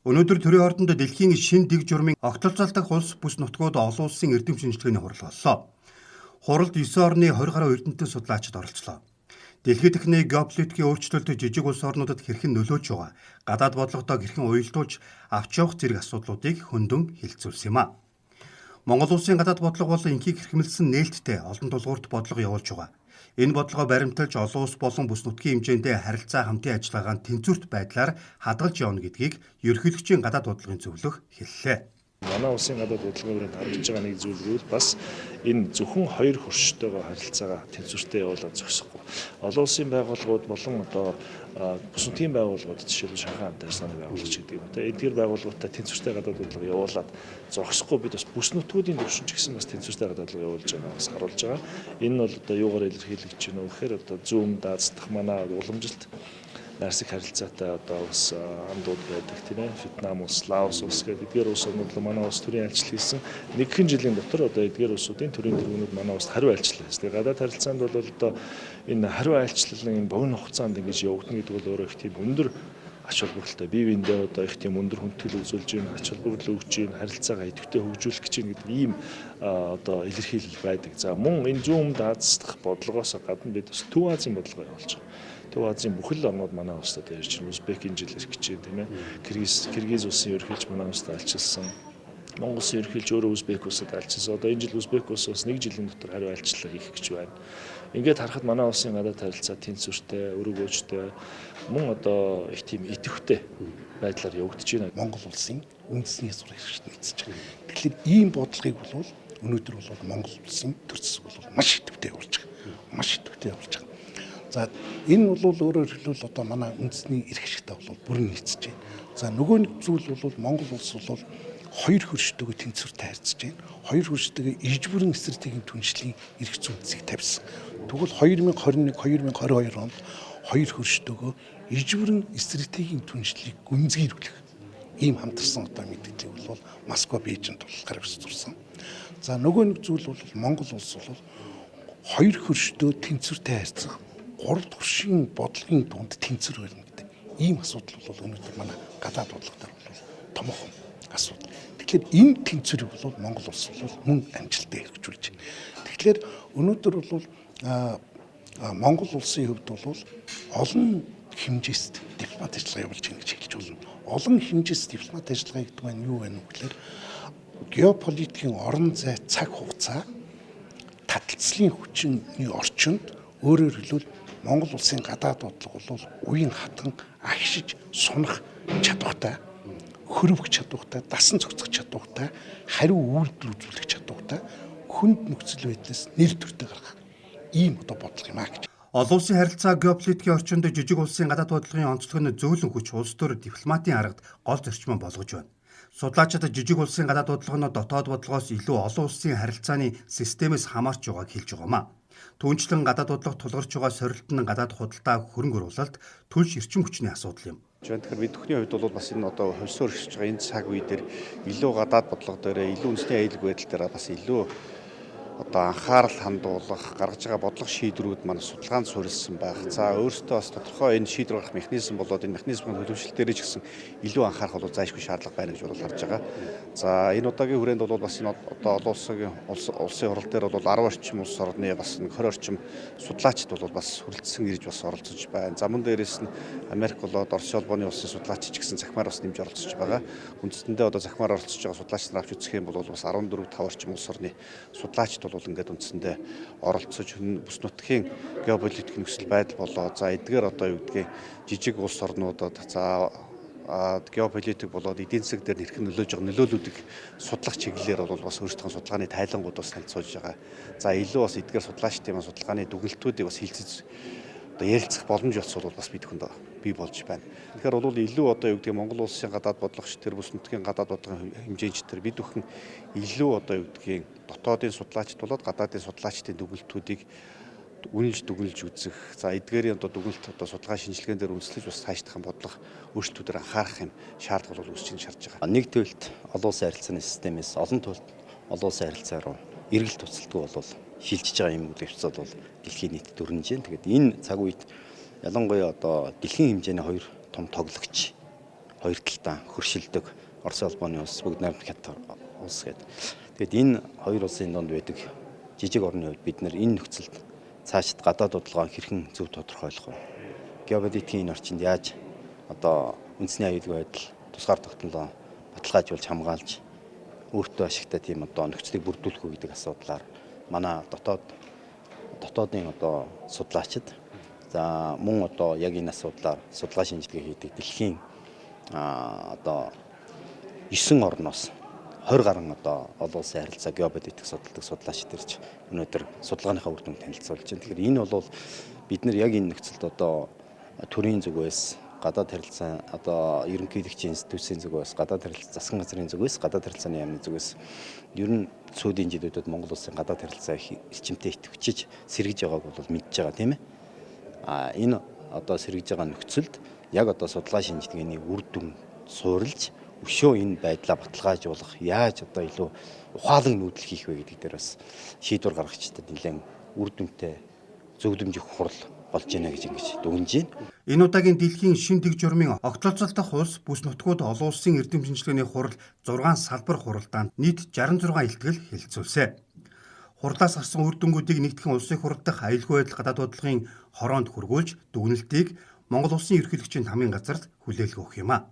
Өнөөдөр төрийн ордонд дэлхийн шинэ дэг журмын огтлцол дахь улс бүс нутгууд олон улсын эрдэм шинжилгээний хурал боллоо. Хуралд 9 орны 20 гаруй эрдэмтэн судлаачид оролцлоо. Дэлхийд дахны геополитикийн өөрчлөлт жижиг улс орнуудад хэрхэн нөлөөлж байгаа, гадаад бодлогодоо хэрхэн уялдуулж авч явах зэрэг асуудлуудыг хөндлөн хэлэлцүүлсэн юм а. Монгол улсын гадаад бодлого бол энхийг хэрхэмлсэн нээлттэй олон тулгуурт бодлого явуулж байгаа. Энэ бодлогоо баримталж олон улс болон бүс нутгийн хэмжээндээ харилцаа хамтын ажиллагаанд тэнцвэрт байдлаар хадгалж явна гэдгийг ерөнхийлөгчийн гадаад бодлогын зөвлөх хэллээ. Манай улсын гадаад бодлогын хүрээнд харагдж байгаа нэг зүйл гэвэл бас энэ зөвхөн хоёр хөрштэйгөө харилцаагаа тэнцвэртэй явуулаад зогсохгүй. Олон улсын байгууллагууд болон одоо бүс нутгийн байгууллагууд, жишээлбэл Шанхай хамт ажиллагааны байгууллага ч гэдэг юм те. Эдгээр байгууллагуудтай тэнцвэртэй гадаад бодлого явуулаад зогсохгүй, бид бас бүс нутгуудын түвшин ч гэсэн бас тэнцвэртэй гадаад бодлого явуулж байгаа бас харуулж байгаа. Энэ нь бол одоо юугаар илэрхийлэгдэж байна вэ гэхээр одоо зүүн Аз дахь манай уламжилт найрсаг харилцаатай одоо бас андууд байдаг, тийм ээ. Вьетнам улс, Лаос улс гэдэг эдгээр улс орнууд манай улс төрийн айлчлал хийсэн. Нэгэн жилийн дотор одоо эдгээр улсуудын төрийн тэргүүнүүд манай улсад хариу айлчлал хийсэн. Тэгээ гадаад харилцаанд бол одоо энэ хариу айлчлал энэ богино хугацаанд ингэж явагдана гэдэг бол өөрөө их тийм өндөр ач холбогдолтой. Бие биендээ одоо их тийм өндөр хүндэтгэл үзүүлж байна, ач холбогдол өгч байна, харилцаагаа идэвхтэй хөгжүүлэх гэж байна гэдэг ийм одоо илэрхийлэл байдаг. За, мөн энэ зүүн өмнөд Аз дахь бодлогоос гадна бид бас Төв Азийн бодлогоо явуулж байгаа. Төв Азийн бүхэл орнууд манай улсад ярьж байна. Узбекийн жил ирэх гэж байна, тийм ээ. Киргиз улсын ерөнхийлөгч манай улсад айлчилсан. Монгол улсын ерөнхийлөгч өөрөө Узбек улсад айлчилсан. Одоо энэ жил Узбек улс бас нэг жилийн дотор хариу айлчлал хийх гэж байна. Ингээд харахад манай улсын гадаад харилцаа тэнцвэртэй, өргөөжтэй, мөн одоо их тийм идэвхтэй байдлаар явагдаж байна. Монгол улсын үндэсний ёс суртахуунд нийцэж байгаа. Тэгэхээр ийм бодлогыг бол өнөөдөр бол Монгол улсын төр засаг бол маш идэвхтэй явуулж байгаа. Маш идэвхтэй явуулж байгаа. За, энэ бол өөрөөр хэлбэл одоо манай үндэсний эрх ашигтай бол бүрэн нийцэж байна. За, нөгөө нэг зүйл бол Монгол улс бол хоёр хөрштэйгөө тэнцвэртэй харьцаж байна. Хоёр хөрштэйгөө иж бүрэн стратегийн түншлэлийн эрх зүйн үндсийг тавьсан. Тэгвэл 2021 2022 онд хоёр хөрштэйгөө иж бүрэн стратегийн түншлэлийг гүнзгийрүүлэх ийм хамтарсан одоо мэдээллийг бол Москва, Бээжинд тулгаар зурсан. За, нөгөө нэг зүйл бол Монгол улс бол хоёр хөрштөө тэнцвэртэй харьцах, гурав туршийн бодлогын дунд тэнцвэр барина гэдэг ийм асуудал бол өнөөдөр манай гадаад бодлого дээр бол томоохон асуудал. Тэгэхээр энэ тэнцвэрийг бол Монгол улс бол мөн амжилттай хэрэгжүүлж байна. Тэгэхээр өнөөдөр бол Монгол улсын хувьд бол олон хэмжээст дипломат ажиллагаа явуулж байна гэж хэлж болно. Олон хэмжээст дипломат ажиллагаа гэдэг нь юу вэ гэхээр геополитикийн орон зай, цаг хугацаа, таталцлын хүчний орчинд, өөрөөр хэлбэл Монгол улсын гадаад бодлого бол уян хатан агшиж сунах чадвартай, хөрвөх чадвартай, дасан зохицох чадвартай, хариу үйлдэл үзүүлэх чадвартай, хүнд нөхцөл байдлаас нэр төртэй гаргах ийм одоо бодлого юм а гэж. Олон улсын харилцаа геополитикийн орчинд жижиг улсын гадаад бодлогын онцлог нь зөөлөн хүч улс төр дипломатын аргад гол зарчмаа болгож байна. Судлаачид жижиг улсын гадаад бодлого нь дотоод бодлогоос илүү олон улсын харилцааны системээс хамаарч байгааг хэлж байгаа юм а. Түүнчлэн гадаад бодлого тулгарч байгаа сорилт нь гадаад худалдаа, хөрөнгө оруулалт, түлш эрчим хүчний асуудал юм. Тэгэхээр бид бүхний хувьд бол бас энэ одоо хөлсөөр ирж байгаа энэ цаг үе дээр илүү гадаад бодлого дээр, илүү үндэсний аюулгүй байдал дээр бас илүү одоо анхаарал хандуулах, гаргаж байгаа бодлого шийдвэрүүд маань судалгаанд суурилсан байх. За, өөрөөсөө бас тодорхой энэ шийдвэр гаргах механизм болоод энэ механизмын төлөвшлөл дээр ч гэсэн илүү анхаарах бол зайлшгүй шаардлага байна гэж бол харж байгаа. За, энэ удаагийн хүрээнд бол бас энэ одоо олон улсын хурал дээр бол 10 орчим улс орны бас 20 орчим судлаачид бол бас хүрэлцэн ирж бас оролцож байна. За, мөн дээрээс нь Америк болоод Орос холбооны улсын судлаачид ч гэсэн захимаар бас нэмж оролцож байгаа. Үндсэндээ одоо захимаар оролцож байгаа судлаач нар авч үзэх юм бол бас 14 5 орчим улс орны судлаачид бол ингээд үндсэндээ оролцож бүс нутгийн геополитик нөхцөл байдал болоо, за, эдгээр одоо юу гэдгийг жижиг улс орнуудад, за, геополитик болоод эдийн засаг дээр хэрхэн нөлөөж байгаа нөлөөллүүдийг судлах чиглэлээр бол бас өөрсдийнхөө судалгааны тайлангууд бас танилцуулж байгаа. За, илүү бас эдгээр судлаачдын судалгааны дүгнэлтүүдийг бас хилцэж одоо ярилцах боломж болсон бол бас бид хүнд бий болж байна. Тэгэхээр бол илүү одоо юу гэдэг Монгол улсын гадаад бодлогоч төр, бүс нутгийн гадаад бодлогын хэмжээнч төр бид бүхэн илүү одоо юу гэдгийг дотоодын судлаачд болоод гадаадын судлаачдын дүгнэлтүүдийг үнэлж дүгнэлж үзэх. За, эдгээрийн одоо дүгнэлт одоо судалгаа шинжилгээн дээр үндэслэж бас цаашдах бодлого өөрчлөлтүүдээр анхаарах юм шаардлага бол үүсэж шаарж байгаа. Нэг төлөлт олон улсын харилцааны системээс олон төлөлт олон улсын харилцаа руу эргэлт туцалдгүй бол шилжиж байгаа юм үйл явцад бол дэлхийн нийтэд өрнөж байна. Тэгээд энэ цаг үед ялангуяа одоо дэлхийн хэмжээний хоёр том тоглогч, хоёр талдаа хөршилдөг Оросын холбооны улс, бүгд найрамдах Хятад улс гэдэг. Тэгэд энэ хоёр улсын дунд байдаг жижиг орны хувьд бид нэр энэ нөхцөлд цаашид гадаад бодлогоо хэрхэн зөв тодорхойлох вэ? Геополитикийн энэ орчинд яаж одоо үндэсний аюулгүй байдал тусгаар тогтнолоо баталгаажуулж хамгаалж өөртөө ашигтай тийм одоо нөхцөлийг бүрдүүлэх үү гэдэг асуудлаар манай дотоодын одоо судлаачид за мөн одоо яг энэ асуудлаар судалгаа шинжилгээ хийдэг дэлхийн одоо 9 орноос 20 гаруй одоо олон улсын харилцаа геополитик судалдаг судлаачид ирж өнөөдөр судалгааныхаа үр дүнг танилцуулж байна. Тэгэхээр энэ бол бид нар яг энэ нөхцөлд одоо төрийн зүгээс гадаад харилцаа одоо ерөнхийлөгчийн институцийн зүгээс, гадаад харилцаа засгийн газрын зүгээс, гадаад харилцааны яамны зүгээс ер нь сүүлийн жилүүдэд Монгол улсын гадаад харилцаа их эрчимтэй идэвхжиж сэргэж байгааг бол мэдж байгаа, тийм ээ. Энэ одоо сэргэж байгаа нөхцөлд яг одоо судалгаа шинжилгээний үр дүн суурилж өшөө энэ байдлаа баталгаажуулах, яаж одоо илүү ухаалаг нүүдэл хийх вэ гэдэг дээр бас шийдвэр гаргагчдад нэлээд үр дүнтэй зөвлөмж өгөх хурал болж байна гэж ингэж дүгнэж байна. Энэ удаагийн дэлхийн шин дэг журмын огтлцолдох улс бүс нутгууд олон улсын эрдэм шинжилгээний хурал 6 салбар хуралдаанд нийт 66 илтгэл хэлэлцүүлсэн. Хурлаас гарсан үр дүнгуудыг нэгтгэн улсын хурал дахь аюулгүй байдал гадаад бодлогын хороонд хүргүүлж дүгнэлтийг Монгол улсын ерөнхийлөгчийн тамын газарт хүлээлгэх өгөх юм а.